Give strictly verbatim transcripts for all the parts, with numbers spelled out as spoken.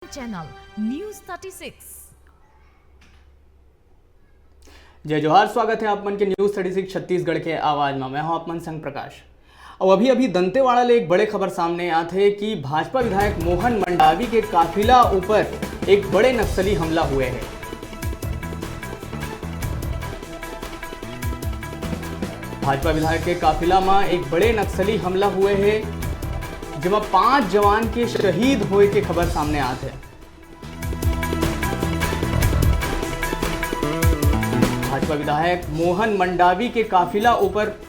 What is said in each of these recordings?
Channel News thirty six। जय जोहार, स्वागत है आप मन के News thirty six छत्तीसगढ़ के आवाज में। मैं हूं आप मन संग प्रकाश। और अभी अभी दंतेवाड़ा ले एक बड़े खबर सामने आत हे कि भाजपा विधायक मोहन मंडावी के काफिला ऊपर एक बड़े नक्सली हमला हुए हे। भाजपा विधायक के काफिला में एक बड़े नक्सली हमला हुए हे, जेमा पांच जवान के शहीद होए के खबर सामने आत हे। भाजपा विधायक मोहन मंडावी के काफिला ऊपर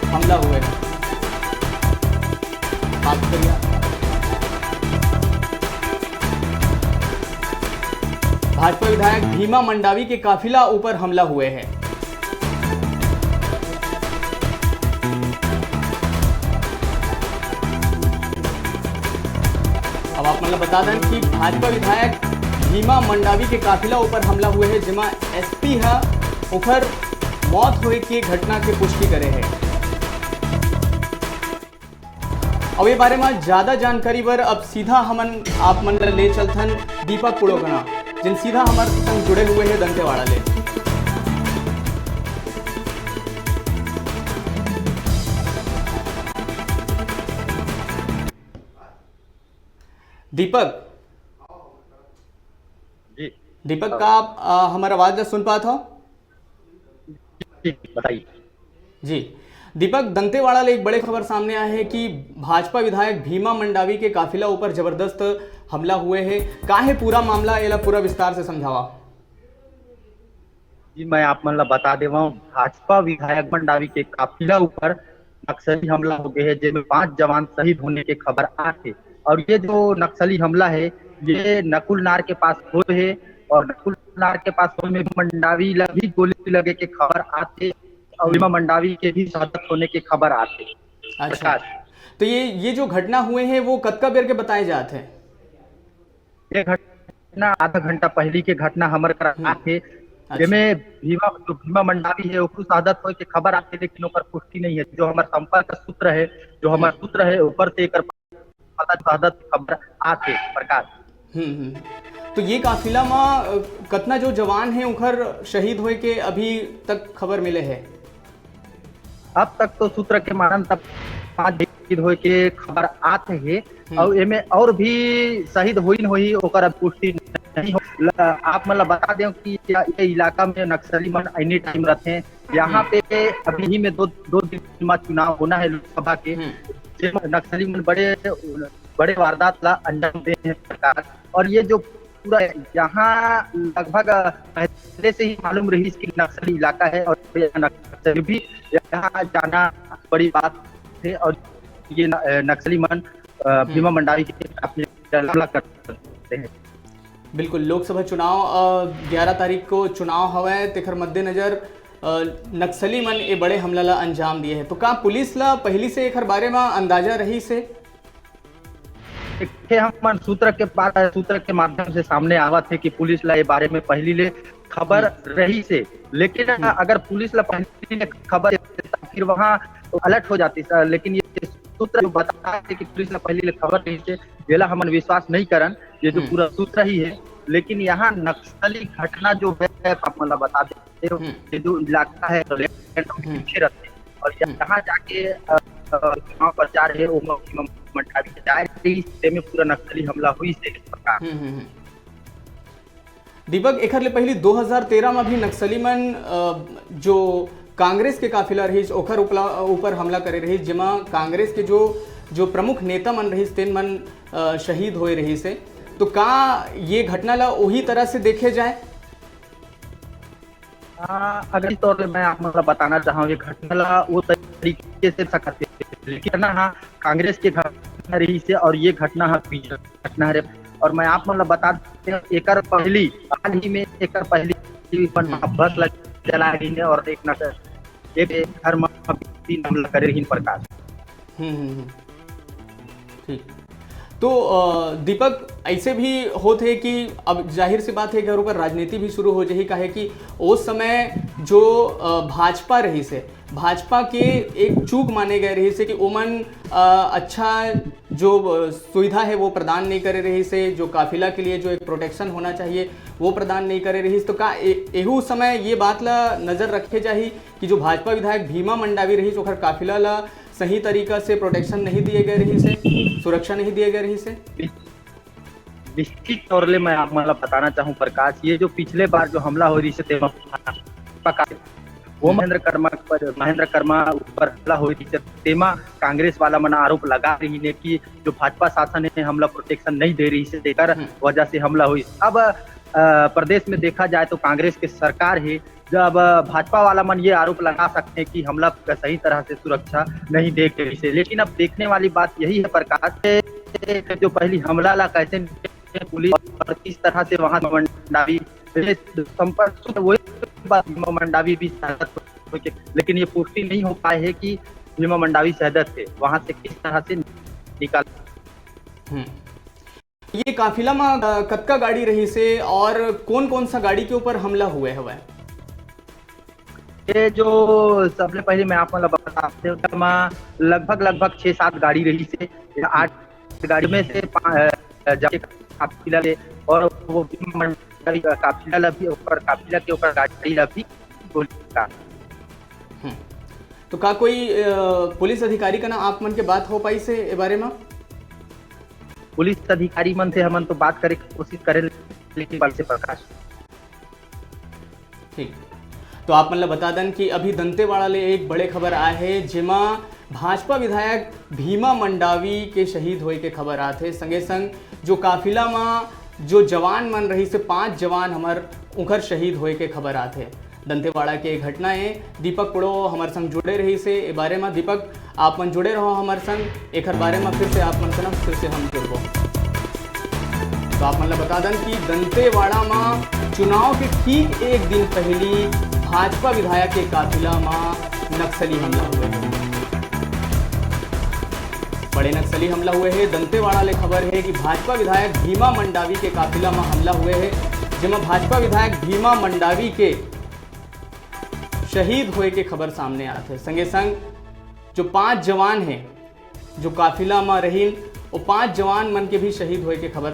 हमला हुए हे। बात करिए। भाजपा विधायक भीमा मंडावी के काफिला ऊपर हमला हुए हे। अब आप मन ल बता दें कि भाजपा विधायक भीमा मंडावी के काफिला ऊपर हमला हुए हे, जेमा एसपी ह ओखर मौत होए के घटना के पुष्टि करे हे। अब ये बारे में ज्यादा जानकारी बर अब सीधा हमन आप मन ल ले चलथन दीपक पुड़ोकना, जिन सीधा हमर संग जुड़े हुए हे दंतेवाड़ा ले। दीपक। जी। दीपक, हाँ। का आप, आ, हमर आवाज ला सुन पात हो? जी, बताइए। जी। दीपक, दंतेवाड़ा ले एक बड़े खबर सामने आए हे कि भाजपा विधायक भीमा मंडावी के काफिला ऊपर जबरदस्त हमला हुए हे। का हे पूरा मामला, एला पूरा विस्तार से समझावा। जी, मैं आप मन ला बता देवं, भाजपा विधायक मंडावी के काफिला ऊपर नक्सली हमला हो गए हे, जेमे पांच जवान शहीद होने के खबर आत हे। और ये जो नक्सली हमला हे, ये नकुल नार के पास होए हे और नकुल नार के पास होए में मंडावी ला भी गोली लगे के खबर आत हे और हम्म। भीमा मंडावी के भी शहादत होने के खबर आत हे। अच्छा। प्रकाश। तो ये, ये जो घटना हुए हे, वो कतका बेर के बताए जात हे? ये घटना आधा घंटा पहली के घटना हमर करा हम्म। आत हे, अच्छा। जेमे भीमा, जो भीमा मंडावी हे, ओकरो शहादत होए के खबर आत हे, लेकिन ओकर पुष्टि नहीं हे। जो हमर संपर्क सूत्र हे, जो हमर हम्म। सूत्र हे, ओकर से एकर पता शहादत के खबर आत हे, प्रकाश। हम्म, हम्म। तो ये काफिला में, अ, कतना जो जवान हे, ओकर शहीद होए के अभी तक खबर मिले हे? अब तक तो सूत्र के मानन तब पांच शहीद होए के खबर आत हे, हम्म। और एमे और भी शहीद होइन होही, ओकर अब पुष्टि नहीं हो। ल-, आप मन ला बता दें कि ये, ये इलाका में नक्सली मन any time रहते हैं। यहाँ हम्म। पे अभी ही में दो, दो दिन में चुनाव होना है लोकसभा के। हम्म। जे नक्सली मन बड़े, बड़े वारदात ला अंजाम दे हैं प्रकाश। और ये जो पूरा यहाँ लगभग पहले से ही मालूम रही कि नक्सली इलाका है और यहाँ नक्सली भी यहाँ जाना बड़ी बात है। और ये न-, नक्सली मन, अ, हम्म। भीमा मंडावी के काफी हमला कर सकते हैं। बिल्कुल, लोकसभा चुनाव, अ, ग्यारह तारीख को चुनाव हवय, तेखर मद्देनजर, अ, नक्सली मन ए बड़े हमला ला अंजाम दिए हैं। तो का पुलिस ला पहिली से एखर बारे म अंदाजा रहिस हे? देखे हमन सूत्र के बा-, सूत्र के माध्यम से सामने आवत हे कि पुलिस ला ए बारे में पहिली ले खबर हम्म। रहिस हे, लेकिन हम्म। अगर पुलिस ला पहिली ले खबर, फिर वहाँ alert हो जाती सर, लेकिन ये सूत्र जो बताथे कि पुलिस ला पहिली ले खबर रहिस हे, जेला हमन विश्वास नहीं करन, ये जो हम्म। पूरा सूत्र ही है। लेकिन यहाँ नक्सली घटना जो है, आप मन ला बता देते हो, हम्म। ये जो इलाका है, तो लैंड हम्म। पीछे रहते हैं। और हम्म। यहाँ जाके, अ, अ, चुनाव प्रचार है, वो म-, म-, मंडावी जाए, इस में पूरा नक्सली हमला हुई से इस प्रकार। हम्म, हम्म, हम्म। दीपक, एखर ले पहिली दो हज़ार तेरह म भी नक्सली मन, अ, जो कांग्रेस के काफिला रहिस, ओखर उपला-, ऊपर हमला करे रहिस, जेमा कांग्रेस के जो, जो प्रमुख नेता मन रहिस, तेन मन, अ, शहीद होए रहिस हे। तो का ये घटना ला ओही तरह से देखे जाए? हाँ, अगर इस तौर पे मैं आप मतलब बताना चाहूँ, ये घटना ला वो तरीके से सकत हे, लेकिन ना, हाँ, कांग्रेस के घटना रहिस हे और ये घटना हा बीजेपी घटना हरे। और मैं आप मन ल बता दें, एकर पहली, हाल ही में एकर पहली अपन हम्म। बस ल चला रही है और एक नगर, एक घर में तीन हमला करे रही प्रकाश। हम्म, हम्म, हम्म। ठीक। तो अ, दीपक, ऐसे भी होत हे कि अब जाहिर सी बात हे, घर ऊपर राजनीति भी शुरू हो जाही, काहे कि उस समय जो अ, भाजपा रहिस हे, भाजपा के एक चूक माने गए रहिस हे कि ओमन अ, अच्छा जो अ, सुविधा हे वो प्रदान नहीं करे रहिस हे, जो काफिला के लिए जो एक प्रोटेक्शन होना चाहिए वो प्रदान नहीं करे रहिस। तो का ए-, एहू समय ये बात ला नजर रखे जाही कि जो भाजपा विधायक भीमा मंडावी रहिस, ओखर काफिला ला सही तरीका से प्रोटेक्शन नहीं दिए गए रहिस हे, सुरक्षा नहीं दिए गए रहिस हे? निश्चित तौर ले मैं आप मन ला बताना चाहूँ प्रकाश, ये जो पिछले बार जो हमला हो रहिस हे तेमा पका वो हम्म। महेंद्र कर्मा पर, महेंद्र कर्मा ऊपर हमला हो रहिस हे, तेमा कांग्रेस वाला मन आरोप लगा रहिन हे कि जो भाजपा शासन हे हमला प्रोटेक्शन नहीं दे रहिस हे, तेकर हम्म। वजह से हमला होइस। अब अ, प्रदेश में देखा जाए तो कांग्रेस के सरकार हे, जब अ, भाजपा वाला मन ये आरोप लगा सकते हैं कि हमला सही तरह से सुरक्षा नहीं दे रहिस हे, लेकिन अब देखने वाली बात यही है प्रकाश, जो पहली हमला ला कैसे पुलिस और किस तरह से वहां मंडावी संपर्क, वही बात भीमा मंडावी भी सहदत होके, लेकिन ये पुष्टि नहीं हो पाए है कि भीमा मंडावी सहदत हे, वहां से किस तरह से निकाल हम्म। ये काफिला में अ, कतका गाड़ी रहिस हे और कौन कौन सा गाड़ी के ऊपर हमला हुए हवय? ये जो सबले पहले मैं आप मन ला बता दें, एमा लगभग, लगभग छह सात गाड़ी रहिस हे, या आठ गाड़ी में से पा-, अ, जाके काफिला ले और वो भीमा मंडावी काफिला ला भी, ओकर काफिला के ओकर गाड़ी ला भी गोली लगा। हम्म। तो का कोई अ, पुलिस अधिकारी कना आप मन के बात हो पाइस हे ए बारे में? पुलिस अधिकारी मन से हमन तो बात करे के कोशिश करे, लेकिन बल से प्रकाश ठीक। तो आप मन ला बता दन कि अभी दंतेवाड़ा ले एक बड़े खबर आए हे, जेमा भाजपा विधायक भीमा मंडावी के शहीद होए के खबर आत हे। संगे संग जो काफिला मा जो जवान मन रहिस हे, पांच जवान हमर उंखर शहीद होए के खबर आत हे। दंतेवाड़ा के घटना ए। दीपक पुड़ो हमर संग जुड़े रहिस हे ए बारे मा। दीपक, आप मन जुड़े रहो हमर संग, एखर बारे मा फिर से आप मन से ना फिर से हम जुड़बो। तो आप मन ला बता दन कि दंतेवाड़ा मा चुनाव के ठीक एक दिन पहली भाजपा विधायक के काफिला मा नक्सली हमला हुए हे। बड़े नक्सली हमला हुए हे। दंतेवाड़ा ले खबर हे कि भाजपा विधायक भीमा मंडावी के काफिला मा हमला हुए हे, जेमा भाजपा विधायक भीमा मंडावी के शहीद होए के खबर सामने आत हे। संगे संग जो पांच जवान हे, जो काफिला मा रहिन, वो पांच जवान मन के भी शहीद होए के खबर